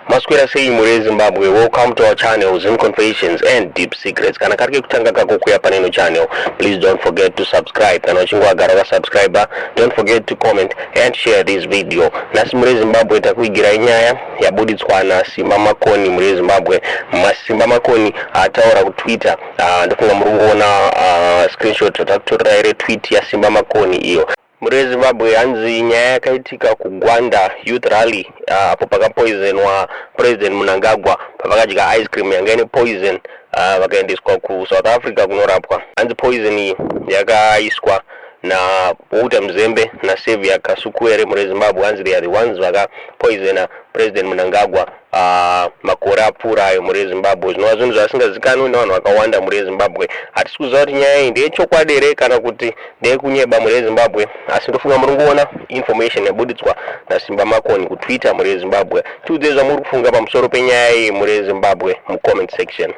Maswera sei mhuri yeZimbabwe, welcome to our channel, Zim Confessions and Deep Secrets. Kana kari kekutanga kako kuya paneno channel, please don't forget to subscribe. Kana uchinge wagara wakasubscribe, don't forget to comment and share this video. Nhasi mhuri yeZimbabwe takuigirai nyaya yabuditswa naSimba Makoni. Mhuri yeZimbabwe, Masimba Makoni ataura kuTwitter. Ndofunga muri kungoona screenshot ratakutorerai retweet yaSimba Makoni iyo. Mhuri yeZimbabwe, hanzi nyaya yakaitika kuGwanda Youth Rally, apo pakapoisonwa President Mnangagwa pavakadya ice cream yanga ine poison, vakaendeswa kuSouth Africa kunorapwa. Hanzi poison iyi yakaiswa naWalter Mzembi naSaviour Kasukuwere. Mhuri yeZimbabwe, hanzi they are the ones vakapoisona President Mnangagwa makore apfuura ayo. Mhuri yeZimbabwe, zvinova zvinhu zvasingazikanwi nevanhu vakawanda. Mhuri yeZimbabwe, hatisi kuziva kuti nyaya iyi ndeyechokwadi here kana kuti ndeyekunyeba, mhuri yeZimbabwe, asi ndofunga muri kuona information yabuditswa naSimba Makoni kuTwitter. Mhuri yeZimbabwe, tiudzei zvamuri kufunga pamusoro penyaya iyi, mhuri yeZimbabwe, mucomment section.